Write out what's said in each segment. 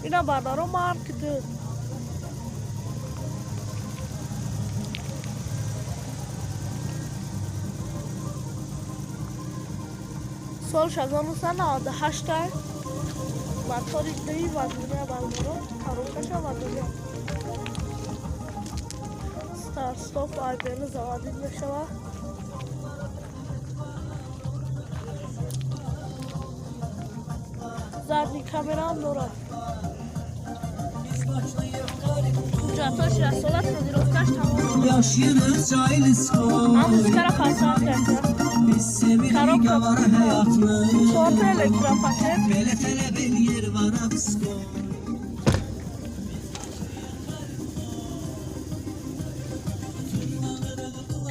Ина бардаро Марк 2. Сол 1998, мотори дуи вазмина бардаро, коробкаша вазмина. Старт-стоп айбени заводить мешавад. Задний камера дорад. Ҳуҷҷатҳош расола, тонировкаш тамом. Ам музикара пасанд карда. Коробка чорта электропакет.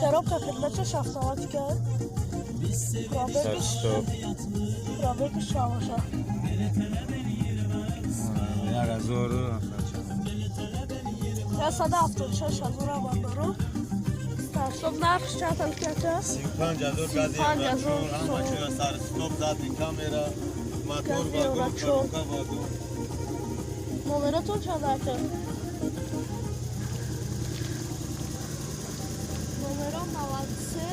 Коробка передачаш автоматика. Пробегиш чамоша. 176 ҳазор абандоро. Старстоп нархш чанд алкияча? 35 ҳазор гази ҳама чиза старстоп, задний камера, мотор, вагон, коробка, вагон. Номератон чанд ака? Номерон 93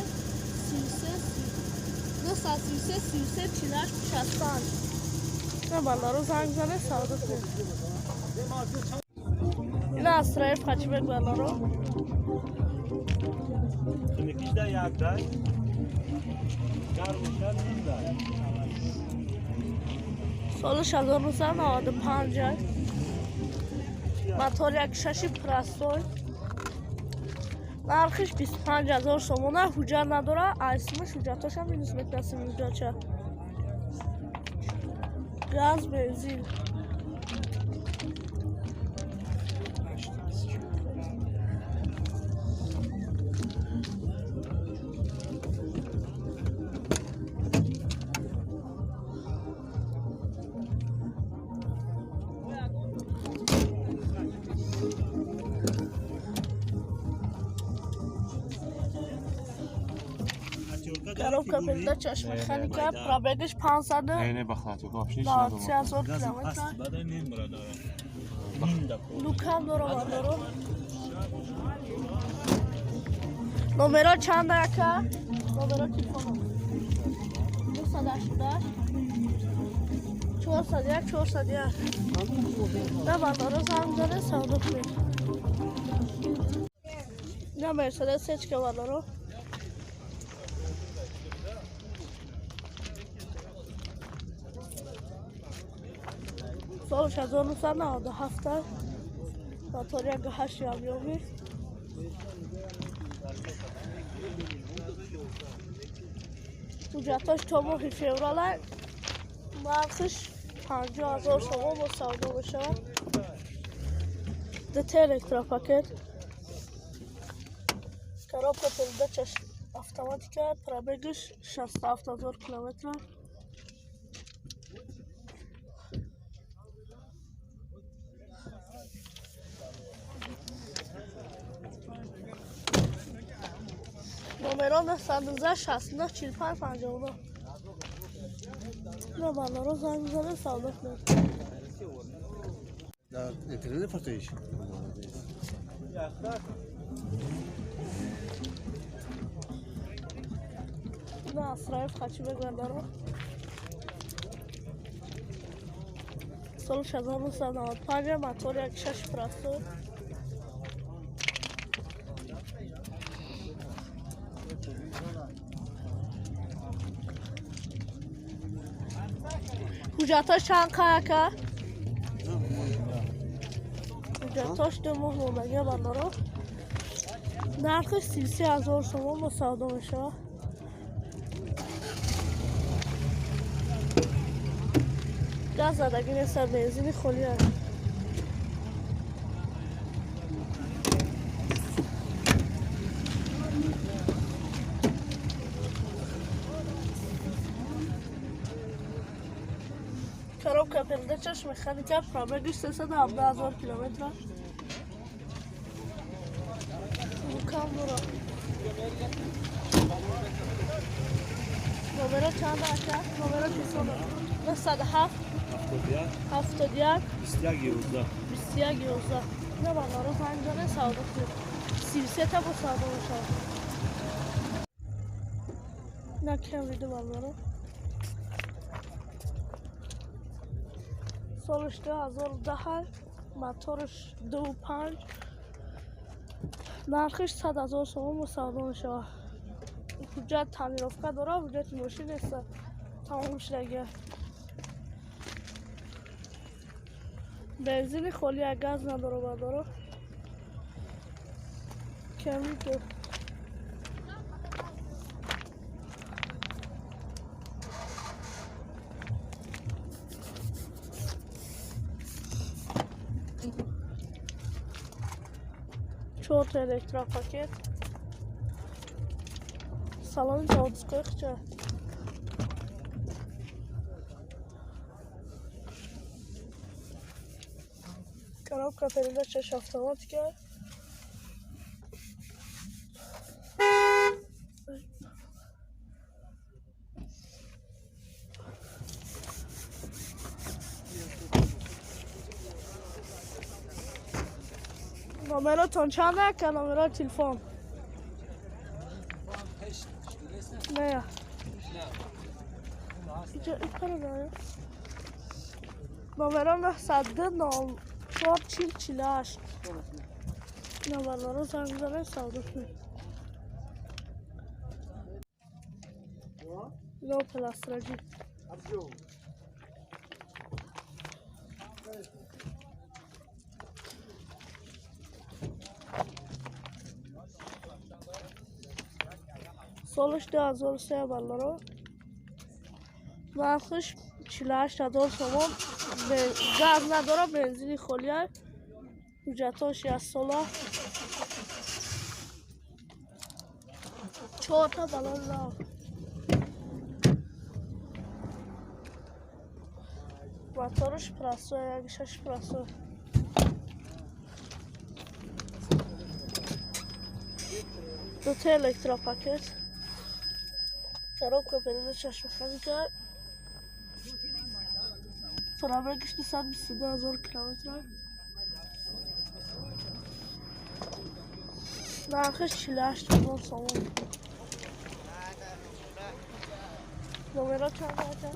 33 933 33 48 65. На бардаро занг зане, савдо кунед. Ина Астраев Хачибек бардаро. Соли 1995, мотор 1.6 простой. Нархиш 25 ҳазор сомона, ҳуҷҷат надора, айсмаш ҳуҷҷатошам минус мекунад ҳуҷҷатча. Газ, бензин. Коробка передачаш механика, пробегаш 500. Не, бахлати, вообще 93 ҳазор километр. Лукам дора бардаро. Номеро чанд ака? Номеро телефоно. 988 401 401. На бардаро занг зане, савдо кунед. На Мерседес сечка бардаро. Соли 1997, мотор 1.8 объёми. Ҳуҷҷатҳош то моҳи феврала, нархиш 50 ҳазор сомон бо савдо мешавад. ДТ электропакет. Коробка передачаш автоматика, пробегиш 67 ҳазор километр. Номеро 919 69 45 59. На бардаро занг зане, савдо кунед. Дар интернет фартоиш. На Асраев Хачибек бардаро. Соли 1995, мотор 1.6 простой. Ҳуҷҷатҳош чанд қаяка? Ҳуҷҷатҳош 2 моҳ мондагия бардаро. Нархиш 33 ҳазор сомон бо савдо мешавад. Газ задагӣ нест, бензини холӣ аст. Коробка передачаш механика, пробегиш 317 ҳазор километр. Рукам дора. Номеро чанд ака? Номеро 607. 907 71 71 21 11 21 11. Не бародаро занг занед, савдо кунед. 33 та бо савдо мешавад. На Camry ду бародаро. Солаш 2010, мотораш 2.5, нархиш 100 000 сомон бо савдо мешавад. Ҳуҷҷат тонировка дорад, ҳуҷҷати мошин нест, тамом шудагия. Бензини холия, газ надора бародаро. Camry ду. Чорта электропакет. Салони заводской хча. Коробка передачаш автоматика. Номеротон чанд ака? Номерои телефон? Не. Номеро 902 04 40 48. Номерро занг занед, савдо кунед. Opel Astra G. Солаш 2003 бародаро. Нархиш 48 000 сомон. Газ надора, бензини холия. Ҳуҷҷатҳош як сола. Чорта балон нав. Мотораш простой, як шаш простой. Дута электропакет. Коробка передачаш механика. Пробегаш 222 000 километра. Нархиш 48 000 сомон. Номеро чанд ака?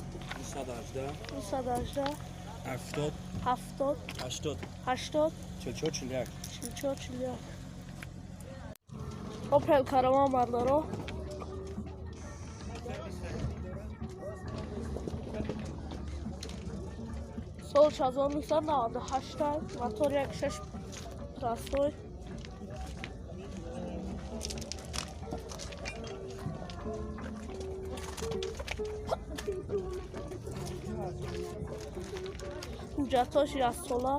218 218 70 70 80 80 44 41 44 41. Opel Caravan бародаро. Сол 1998, мотор 1.6 простой. Ҳуҷҷатҳош як сола.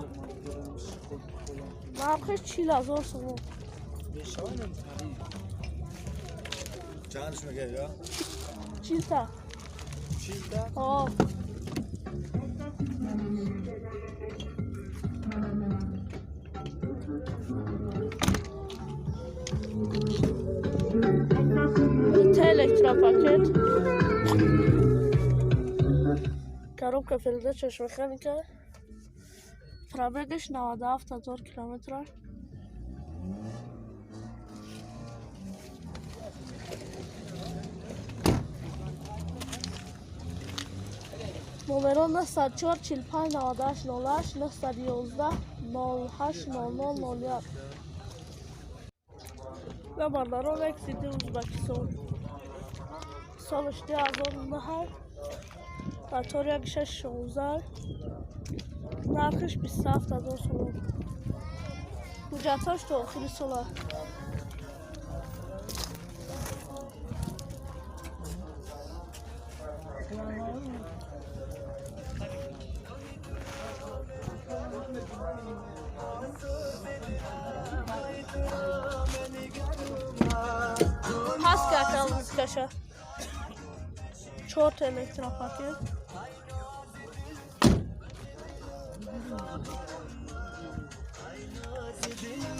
Нархиш 40 000 сомон. Чандш мегӯяд я? 40 та. 40 та? Ҳо. Дута электропакет. Коробка передачаш механика. Пробегаш 97 000 километра. Номеро 904 45 98 08 911 08 00 01. На бародаро Lexi Узбекистон. Солаш 2009, мотор 1.6 16, нархиш 27 000 сомон. Ҳуҷҷатҳош то охири сола. Пас кака музикаша. Чорта электропакет.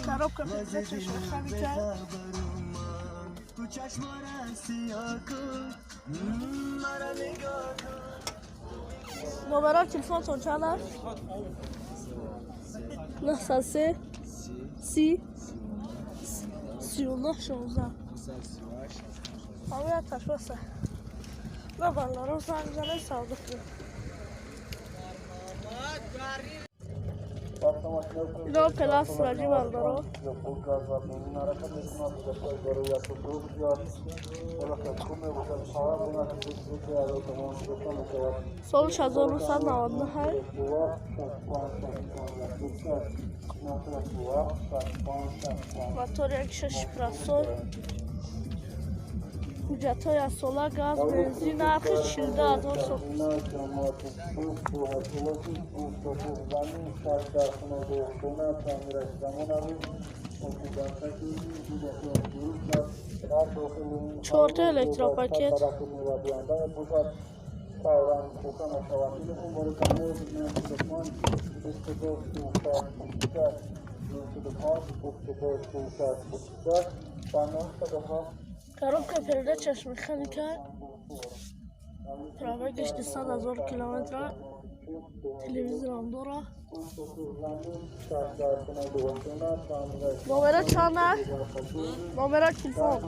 Коробка передачаш механика. Номеро телефонтон чанд аст? 903 30 39 16. Ҳамин ташбаса. На бародаро занг занед, савдо кунед. Ино пелас раҷи бародаро. Соли 1999. Мотор 1.6 просой. Ҳуҷҷатҳои асола, газ, бензин, нархи 42 000 сом. Чорта электропакет. Коробка передачаш механика. Пробегаш 200 000 километра. Телевизорам дора. Номера чанд аст? Номера телефон.